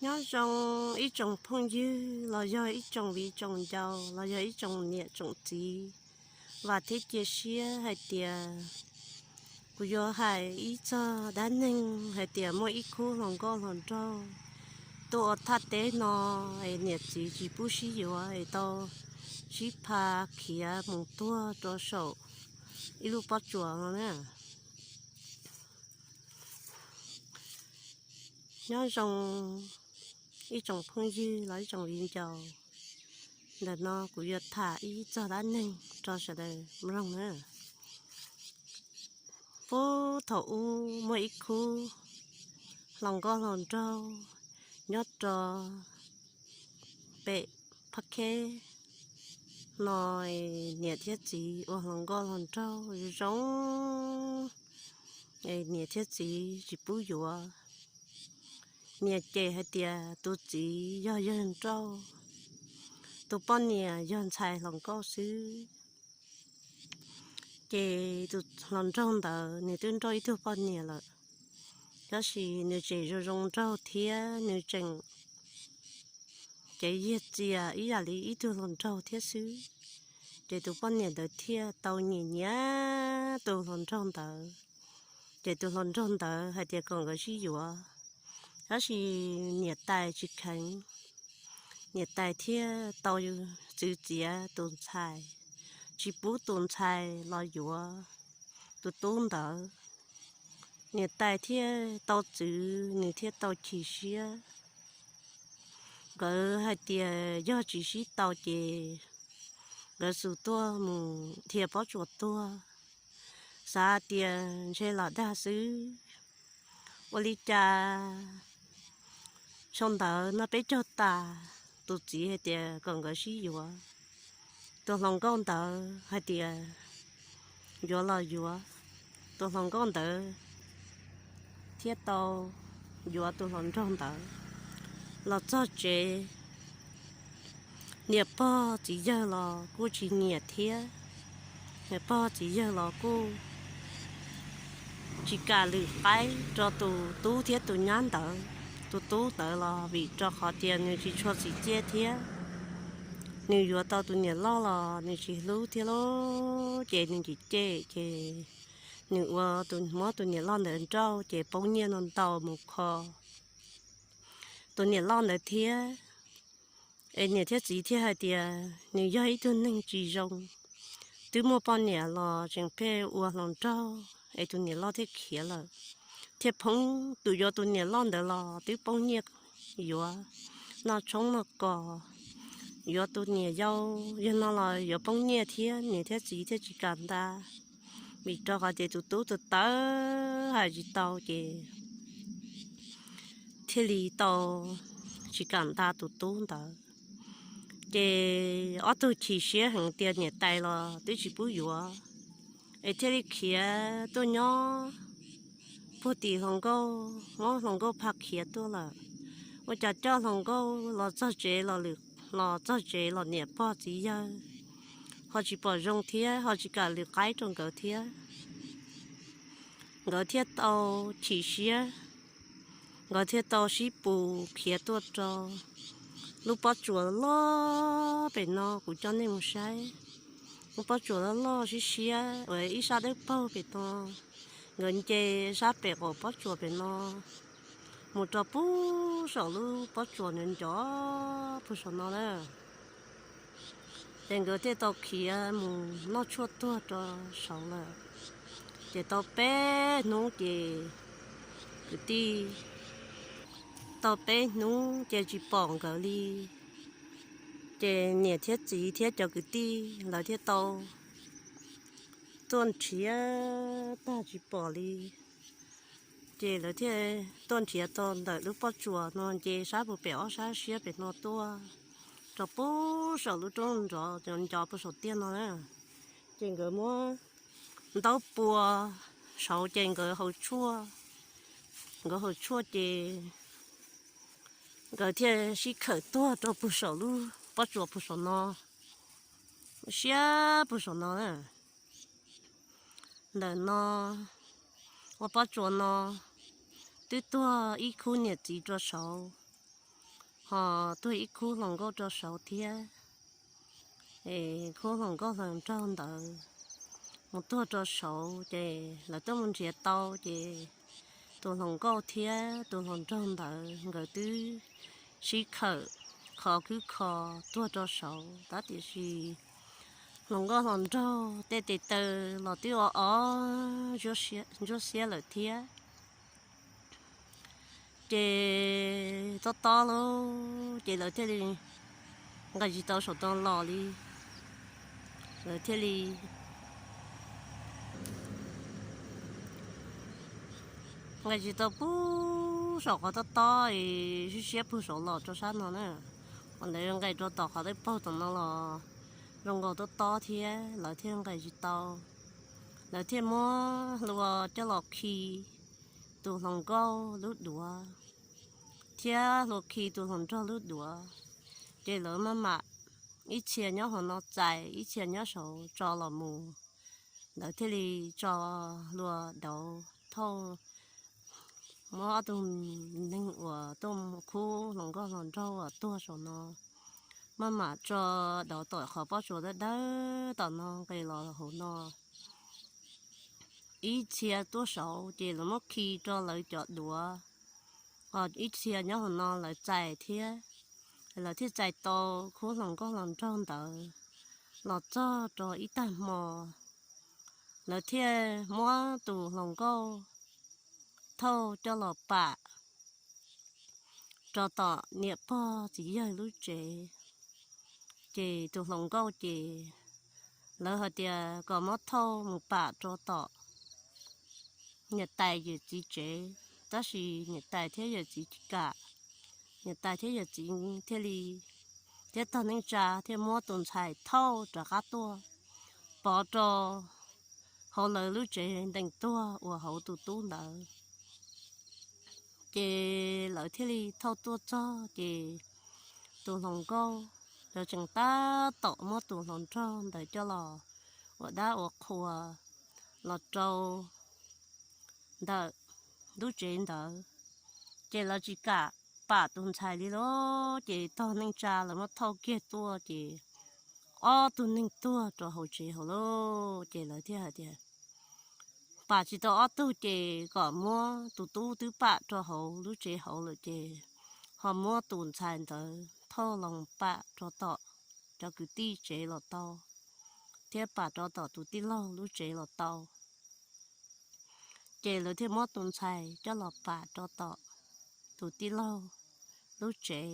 Nyob zoo ib tsoom phooj ywg los yog ib tsoom viv tsoom ncaus los yog ib tsoom niam tsoom txiv, vam thiab cia siab hais tias kuv yuav hais ib txog dab neeg hais tias muaj ib khub hluas nkauj hluas nraug tuaj ua thaj teb no, es niam txiv tsis pub sib yuav es tau sib pha khiav mus tuag rau saum ib lub pob tsuas no na. Nyob zoo ib tsoom phooj ywg los ib tsoom viv ncaus, ntawm no kuv yuav tham ib txog dab neeg rau sawv daws mloog na. Puag thaum ub muaj ib khub hluas nkauj hluas nraug nyob rau pem Phab Kheb no, niam thiab txiv ua hluas nkauj hluas nraug zoo zoo, niam thiab txiv tsis pub yuav. Niam cem hais tias tus txiv yog yawg nrauj, tus poj niam yog ntxhais hluas nkauj xwb. Ces tus hluas nraug ntawd nws twb nrauj ib tug poj niam lawm, tab sis nws tseem zoo zoo nraug thiab nws tseem cev yiag txias ib yam li ib tug hluas nraug thiab xwb. Ces tus poj niam ntawd thiaj tau nyiam nyiam tus hluas nraug ntawd. Ces tus hluas nraug ntawd hais tias kom nkawd sib yuav, tab sis niam tais tsis kheev. Niam tais thiaj tau txwv txiav tus ntxhais, tsis pub tus ntxhais los yuav tus tub ntawd. Niam tais thiaj tau txwv, nws thiaj tau chim siab. Nkawd hais tias yog tsis sib tau ces nkawd xub tuaj mus dhia pob tsuas tuag, xav tias ntshe los dag xwb. Ua li cas xyoo ntawd noj peb caug tas, tus txiv hais tias kom nkawd sib yuav. Tus hluas nkauj ntawd hais tias yuav los yuav. Tus hluas nkauj ntawd thiaj tau yuav tus hluas nraug ntawd. Los txog tsev, niam pog txiv yawg los kuj tsis nyiam thiab. Niam pog txiv yawg los kuj tsis kam lwm qaib rau tus tub thiab tus nyab ntawd. Tus tub ntawd los vim rau qhov tias nws tsis tshua txim txiaj thiab, nws yuav tau tus niam loj los nws tsis hlub thiab lauj, ces nws cem cem ces nws ua tus, muab tus niam loj ntawd nrauj ces poob nyiaj no ntau mus kho tus niam loj ntawd thiab. Es niam thiab txiv thiaj hais tias nws yog ib tug neeg tsis zoo, twb muaj poj niam los tseem pheej ua hluas nraug, es tus niam loj thiaj khiav lawm, thiaj poob, tus yuav tus niam loj ntawd los twb poob nyiaj yuav, noj tshoob noj kos, yuav tus niam yau, yog no los yuav poob nyiaj thiab, niam thiab txiv thiaj tsis kam nta. Vim rau qhov tias tus tub tus tawv hais tsis tau ces thiaj li tau tsis kam nta tus tub ntawd. Ces ob tug chim siab heev tias niam tais los twb tsis pub yuav, es thiaj li khiav tuaj nyob puag tim hluas nkauj, muab hluas nkauj pha khiav tuaj lawm. Ua cas coj hluas nkauj los txog tsev los lwm, los txog tsev los niam pog txiv yawg ho tsis pom zoo thiab ho tsis kam lwm qaib rau nkawd thiab. Nkawd thiaj tau chim siab, nkawd thiaj tau sib pus khiav tuaj rau lub pob tsuas loj pem no, kuv coj nej mus saib. Lub pob tsuas loj loj siab siab uas ib sab dawb paug pem no, nkawd nce sab pem qaum pob tsuas pem no mus rau puag saum lub pob tsuas nws ncov puag saum no na. Ces nkawd thiaj tau khiav mus noj tshuaj tuag rau saud lawm. Ces tau peb hnub ces kwv tij, tau peb hnub ces tsis pom nkawd li. Ces niam thiab txiv thiab cov kwv tij lawv thiaj tau tuaj nrhiav tag tsis pom li. Ces lawv thiaj tuaj nrhiav tau ntawm lub pob tsuas no nce sab puag pem ob sab siab pem no tuaj rau puag saum lub roob nrov ncov puag saum tiaj no na. Ces nkawd muab ntaub pua saud ces nkawd haus tshuaj, nkawd haus tshuaj ces nkawd thiaj sib khawm tuag rau puag saum lub pob tsuas puag saum no, siab puag saum no na. Ntawm no, ua pob tsuas no, twb tuag ib khub niam txiv rau saud. ho tuag ib khub hluas nkauj rau saud thiab. Es khub hluas nkauj hluas nraug ntawd mus tuag rau saud ces lawv tuaj mus nrhiav tau ces tus hluas nkauj thiab tus hluas nraug ntawd nkawd twb sib khawm kho khwb kho tuag rau saud tab tiam sis hluas nkauj hluas nraug tej tes taw los twb o o ntsuab xiab lawm thiab. Ces tob tob lauj, ces lawv thiaj li nqis tsis tau saum no los li. Lawv thiaj li nqis tsis tau pub saum qhov tob tob es siab siab pug saud los rau sab no na. Lawv nqis rau tom qhov dawb paug tom no los zoo nkaus tob tob thiab lawv thiaj nqis tsis tau. Lawv thiaj muab hlua coj los khi tus hluas nkauj lub duav thiab hlua khi tus hluas nraug lub duav. Ces lawv maj mam, ib txhia nyob hauv no txais, ib txhia nyob saud tso los mus. Lawv thiaj li tso hlua dauv thauj, muab ob tug neeg uas tuaj khub hluas nkauj hluas nraug uas tuag saum no maj mam tso dauv tom qhov pob tsuas dawb dawb tom no nqis los hauv no. Ib txhia tuaj saud ces lawv muab khi rau lawv cov duav, ho ib txhia nyob hauv no lawv txais thiab. Lawv thiaj txais tau khub hluas nkauj hluas nraug ntawd los txog rau ib tag hmo, lawv thiaj muab tus hluas nkauj thauj coj los pam rau tom niam pog txiv yawg lub tsev. Ces tus hluas nkauj ces lawv hais tias kom muab thauj mus pam rau tom niam tais yawm txiv tsev, tab sis niam tais thiab yawm txiv tsis kam. Niam tais thiab yawm txiv thiaj li, thiab tog neej tsa thiaj muab tus ntxhais thauj rov qab tuaj pov rau hauv lawv lub tsev ntees tuag uas hauv tus tub ntawd. Ces lawv thiaj li thauj tuaj txog ces tus hluas nkauj, lawv tseem tab tom muab tus hluas nraug ntawd coj los ua dab ua qhua los rau ntawm lub tsev ntawd. Ces lawv tsis kam pam tus ntxhais li lauj, ces tog neej tsa lawv muab thauj kiag tuaj ces ob tug neeg tuag rau hauv tsev hauv lauj. Ces lawv thiaj hais tias pam tsis tau ob tug ces kom muab tus tub twb pam rau hauv lub tsev hauv lawm ces ho muab tus ntxhais ntawd thauj los pam rau tom cov kwv tij tsev los tau, thiab pam rau tom tus tij laug lub tsev los tau. Ces lawv thiaj muab tus ntxhais coj los pam rau tom tus tij laug lub tsev.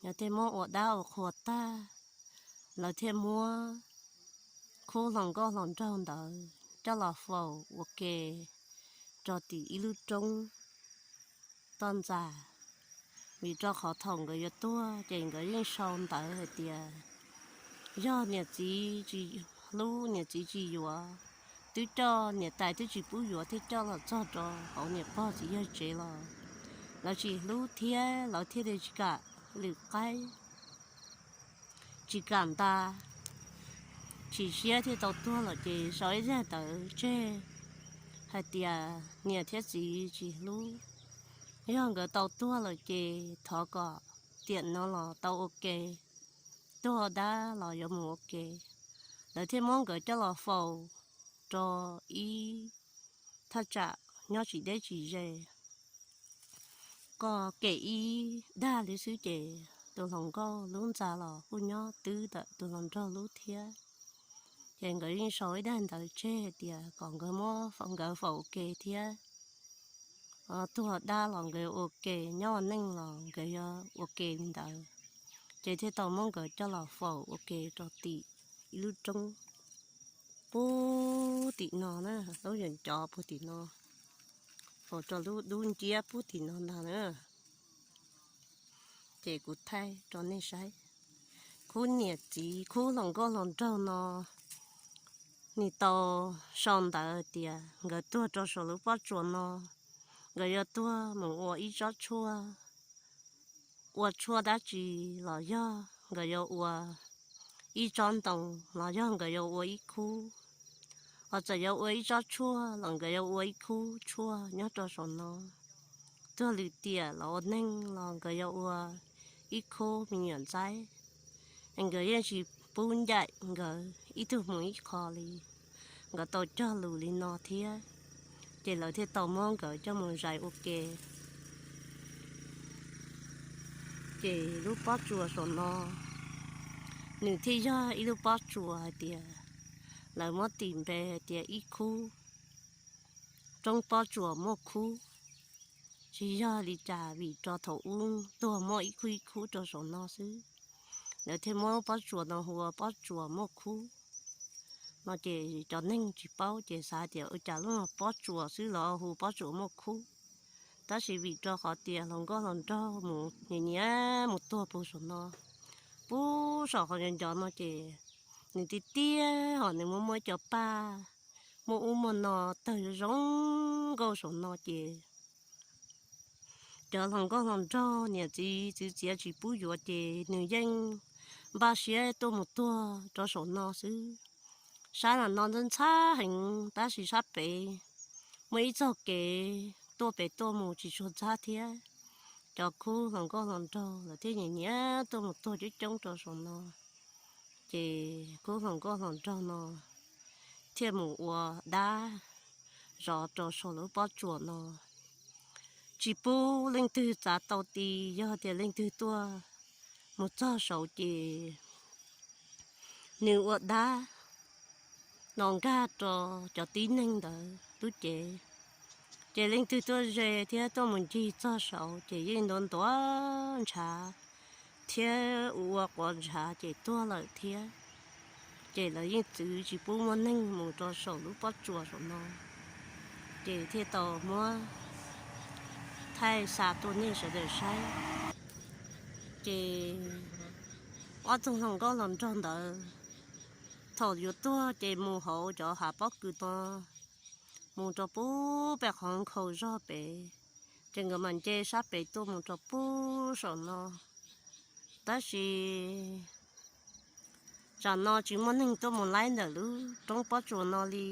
Lawv thiaj muab ua dab ua qhua tag, lawv thiaj muab khub hluas nkauj hluas nraug ntawd coj los faus ua ke rau tim ib lub roob toj ntxas, vim rau qhov thaum nkawd yuav tuag ces nkawd yeej sau ntawv hais tias yog niam txiv tsis hlub, niam txiv tsis yuav, twb coj niam tais twb tsis pub yuav thiaj coj los txog rau hauv niam pog txiv yawg tsev los lawv tsis hlub thiab lawv thiaj li tsis kam lwm qaib, tsis kam nta, chim siab thiaj tau tuag lawm ces sau ib zaj ntawv tseg hais tias niam thiab txiv tsis hlub, yog nkawd tau tuag lawm ces thov kom tiam no los tau ua ke, tuag dab los yuav mus ua ke. Lawv thiaj muab nkawd coj los faus rau ib thaj tsam nyob tsis deb tsis ze, kom kem ib dag li xwb ces tus hluas nkauj lub ntxa los kuj nyob twb ntawm tus hluas nraug lub thiab. Ces nkawd yeej sau ib dag ntawv tseg hais tias kom nkawd muab nkawd faus ua ke thiab, tuag dab los nkawd ua ke, nyob ua neej los nkawd yuav ua ke li ntawd. Ces thiaj tau muab nkawd coj los faus ua ke rau tim ib lub roob pub tim no na, lub yam ncov pub tim no, faus rau lub dub nciab pub tim no ntag na. Ces kuv thaij rau nej saib, khub niam txiv khub hluas nkauj hluas nraug no nws tau sau ntawv tias nkawd tuag rau saum lub pob tsuas no, nkawd yuav tuag mus ua ib tsob tshuaj, ua tshuaj dab tsi los yog nkawd yuav ua ib tsob ntoo los yog nkawd yuav ua ib khub, los txawm yuav ua ib tsob tshuaj los nkawd yuav ua ib khub tshuaj nyob rau saum no. Tuag lwm tiam los ua neeg los nkawd yuav ua ib khub me nyuam ntxaib, nkawd yeej tsis pub ncaim nkawd ib tug mus ib qho li. Nkawd tau cog lus li no thiab, ces lawv thiaj tau muab nkawd coj mus zais ua ke. Ces lub pob tsuas saum no, nws thiaj yog ib lub pob tsuas hais tias lawv muab tis npe hais tias ib khub, roob pob tsuas muaj khub. Tsis yog li cas, vim rau thaum ub tuag muaj ib khub ib khub rau saum no xwb, lawv thiaj muab pob tsuas no hu ua pob tsuas muaj khub no. Ces cov neeg tsis paub ces xav tias ua cas lub pob tsuas xwb los hu pob tsuas muaj khub. Tab sis vim rau qhov tias hluas nkauj hluas nraug mus nyiam nyiam mus tuag puag saum no, puag saum qhov ncov ncov no ces nws tiag tiag ho nws muaj muaj ib co paj muaj ub muaj no tawg zoo nkauj saum no ces cov hluas nkauj hluas nraug niam txiv txwv txiav tsis pub yuav ces nws yeej npaj siab tuaj mus tuag rau saum no xwb. Sab no ntxhab ntxhab heev tab sis sab pem muaj ib txoj kev tuaj pem tuaj mus tsis tshua ntxhab thiab. Cov khub hluas nkauj hluas nraug lawv thiaj nyiam nyiam tuaj mus tuag coob coob rau saum no. Ces khub hluas nkauj hluas nraug no thiaj mus ua dab zov rau saum lub pob tsuas no. Tsis pub leej twg txav tau ti, yog tias leej twg tuaj mus txog saud ces nws ua dab no nkag rau cov tib neeg ntawd lub cev. Ces leej twg tuaj ze thiab tuaj mus ncig txog saud ces yeej ntuav ntuav ntshav thiab ua ua quav ntshav ces tuag lawm thiab. Ces lawv yeej txwv tsis pub muaj neeg mus rau saum lub pob tsuas saum no, ces thiaj tau muab thaij xa tuaj nej sawv daws saib. Ces ob tug hluas nkauj hluas nraug ntawd thaum yuav tuag ces mus hauv cov hav pob kws no, mus rau puag pem qhov nkhaus zog pem, ces nkawd mam nce sab pem tuaj mus rau puag saum no. Tab sis tsam no tsis muaj neeg tuaj mus laib ntawm lub roob pob tsuas no li.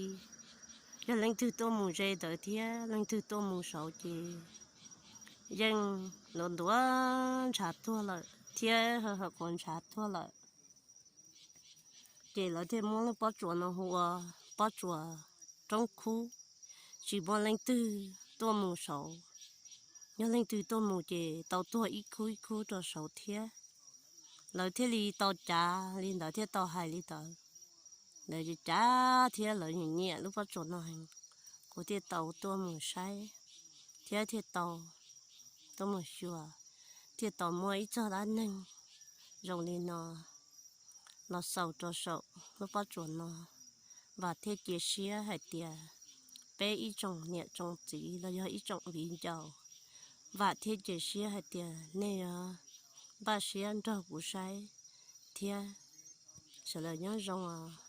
Yog leej twg tuaj mus ze ntawd thiab leej twg tuaj mus saud ces yeej ntuav ntuav ntshav tuag lawm thiab ha ha quav ntshav tuag lawm. Ces lawv thiaj muab lub pob tsuas no hu ua pob tsuas roob khub, tsis muaj leej twg tuaj mus saud. Yog leej twg tuaj mus ces tau tuag ib khub ib khub rau saud thiab. Lawv thiaj li tau cav li ntawd thiab tau hais li ntawd. Lawv cav thiab lawv nyiam nyiam lub pob tsuas no heev, kuv thiaj tau tuaj mus saib thiab thiaj tau tuaj mus xyuas, thiaj tau muaj ib txoj dab neeg zoo li no los xaus rau saum lub pob tsuas no. Vam thiab cia siab hais tias peb ib tsoom niam tsoom txiv los yog ib tsoom viv ncaus, vam thiab cia siab hais tias nej yuav npaj siab nrog kuv saib thiab. Sawv daws nyob zoo os.